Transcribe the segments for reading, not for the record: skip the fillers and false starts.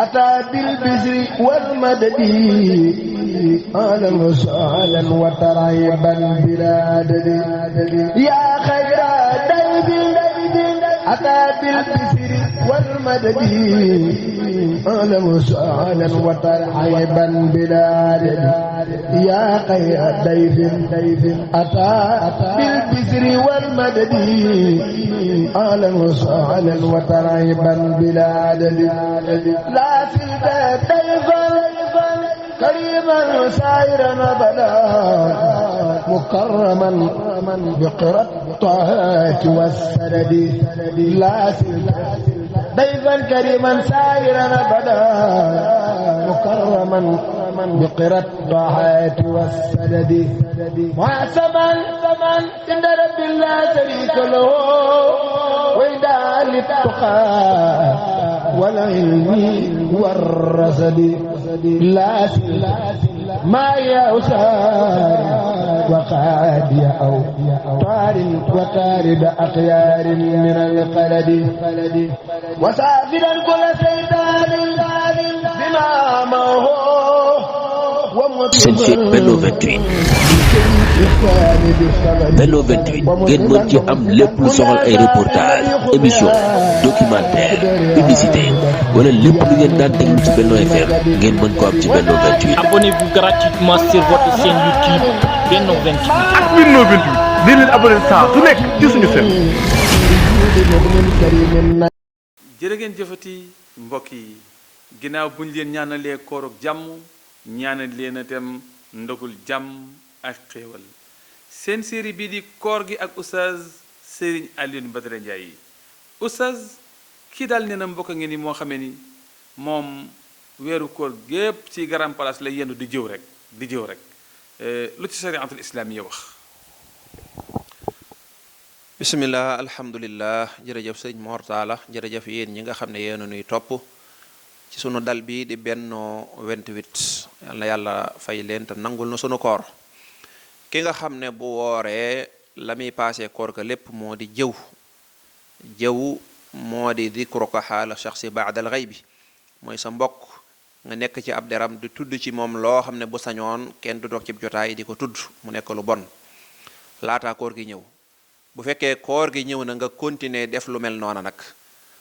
أتى بالبشر والمدد أهلا وسهلا وترحيبا بلا عدد يا خير ضيف أتى بالبشر والمدد أهلا وسهلا وترحيبا بلا عدد يا خير ضيف أتى بالبشر والمدد أهلا وسهلا وترحيبا بلا عدد لا زلت ضيفا كريما سائرا أبدا مكرما بقرى الطاعات والسدد لا زلت ضيفا كريما سائرا أبدا مكرما بقرى الطاعات والسدد معصما عند رب لا شريك له وإدعاء للتقى والعلم والرصد لا ما يوسار وقاد أو طار وقارب أخيار من القلد وسافرا كل سيطان بما معه seen site Benno 28 Benno 28 ngeen mën ci am lépp lu soxal ay reportage émission documentaire publicité wala lépp lu ngeen daan déglu ci Benno FM ngeen mën ko am ci Benno 28. Abonnez-vous gratuitement sur votre chaîne YouTube Benno 28. ak Benno 28 di leen abonné saa su nekk ci suñu seen. jërë ngeen jëfati mbokk yi ginnaaw buñ leen ñaanalee koor ak jàmm ñaanal leen itam ndogul jàmm ak xéewal seen série bii di koor gi ak oustaz Serigne Alioune Badara Ndiaye oustaz kii daal nee na mbokk ngeen ni moo xamee ni moom weeru koor gépp ci garam place la yendu di jëw rek lu ci shariatul islaamiya wax. bismillah alhamdulillah jërëjëf sëñ Mor Talla jërëjëf yéen ñi nga xam ne yéen a nuy topp ci sunu dal bi di Benno 28 yal na yàlla fay leen te nangul na sunu koor ki nga xam ne bu wooree la muy paase koor ka lépp moo di jëw moo di dikruka xaala shaxsi baadal xaybi mooy sa mbokk nga nekk ci ab deram di tudd ci moom loo xam ne bu sañoon kenn du toog ci jotaay di ko tudd mu nekk lu bon laataa koor gi ñëw bu fekkee koor gi ñëw na nga continuer def lu mel noona nag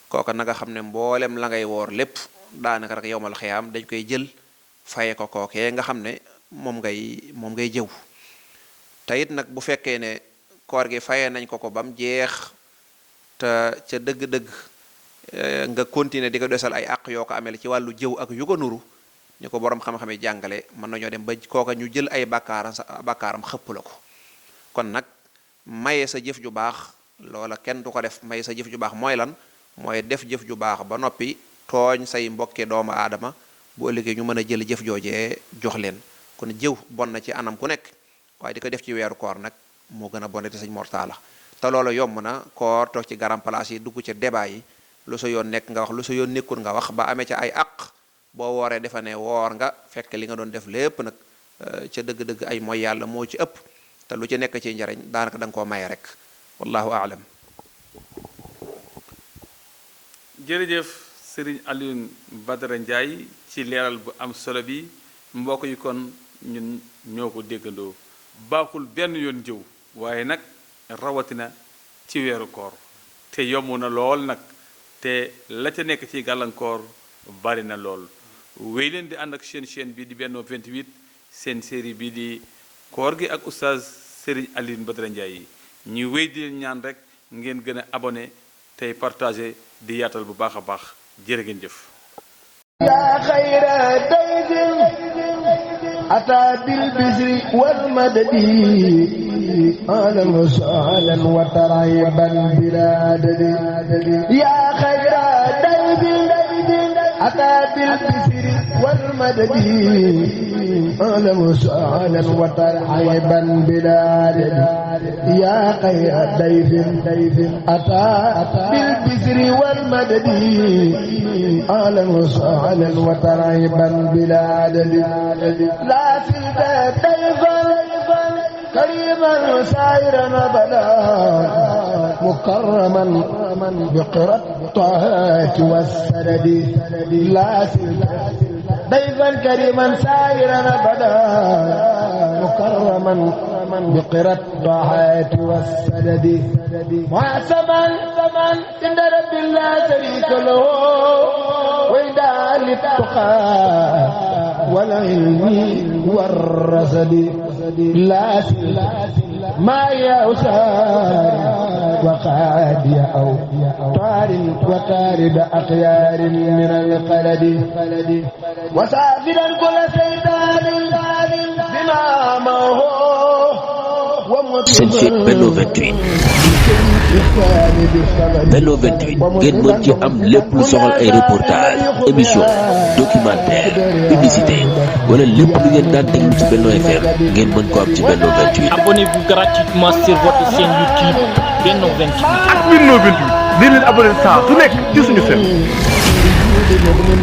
kooka na nga xam ne mboolem la ngay woor lépp daanaka rek yowmal xiyaam dañ koy jël faye ko kookee nga xam ne moom ngay jëw te it nag bu fekkee ne koor gi faye nañ ko ba mu jeex te ca dëgg-dëgg nga continuer di ko desal ay àq yoo ko amee ci wàllu jëw ak yu ko nuru ñu ko borom xam-xame jàngale mën nañoo dem ba kooka ñu jël ay bàkkaaram xëpp la ko kon nag maye sa jëf ju baax loola kenn du ko def maye sa jëf ju baax mooy lan mooy def jëf ju baax ba noppi tooñ say mbokki doomu aadama bu ëllëgee ñu mën a jël jëf joojee jox leen kon jëw bon na ci anam ku nekk waaye di ko def ci weeru koor nag moo gën a bonete sëñ Mor Talla te loolu yomb na koor toog ci garam place yi dugg ca débat yi lu sa yoon nekk nga wax lu sa yoon nekkul nga wax ba amee ca ay àq boo wooree defa ne woor nga fekk li nga doon def lépp nag ca dëgg-dëgg ay mooy yàlla moo ci ëpp te lu ci nekk ci njariñ daanaka da nga koo maye rek wallahu aalam. jërëjëf Serigne Alioune Badara Ndiaye ci leeral bu am solo bi mbokk yi kon ñun ñoo ko déggandoo baaxul benn yoon jëw waaye nag rawatina ci weeru koor te yomb na lool nag te la ca nekk ci gàllankoor bari na lool wéy leen di ànd ak chaîne bi di Benno 28 seen série bi di koor gi ak oustaz Serigne Alioune Badara Ndiaye ñu wéy di leen ñaan rek ngeen gën a abonné tey partagé di yaatal bu baax a baax jërë ngeen jëf. yaa xayra dayfin ataa bil bisri wal madadi ahlan wa sahlan wa tarhiban bilaa adadi yaa xayra dayfin ataa bil bisri wal madadi ahlan wa sahlan wa tarhiban bilaa adadi yaa xayra dayfin ataa bil bisri wal madadi ahlan wa sahlan wa tarhiban bilaa adadi laa zilta dayfan كريما سائرا أبدا مكرما بقرى الطاعات والسدد لا ضيفا كريما سائرا ابدا مكرما بقرى الطاعات والسدد محسبا عند رب لا شريك له وإداء للتقى والعلم والرصد لا ما يأسار وقاد أو طار وقارب أخيار من القلد وسافرا كل سيطان بما معه seen site Benno 28 Benno 28 ngeen mën ci am lépp lu soxal ay reportage émission documentaire publicité wala lépp lu ngeen daan déglu ci Benno FM ngeen mën ko am ci Benno 28. Abonnez-vous gratuitement sur votre chaîne YouTube Benno 28. ak Benno 28 di leen abonné saa su nekk ci suñu seen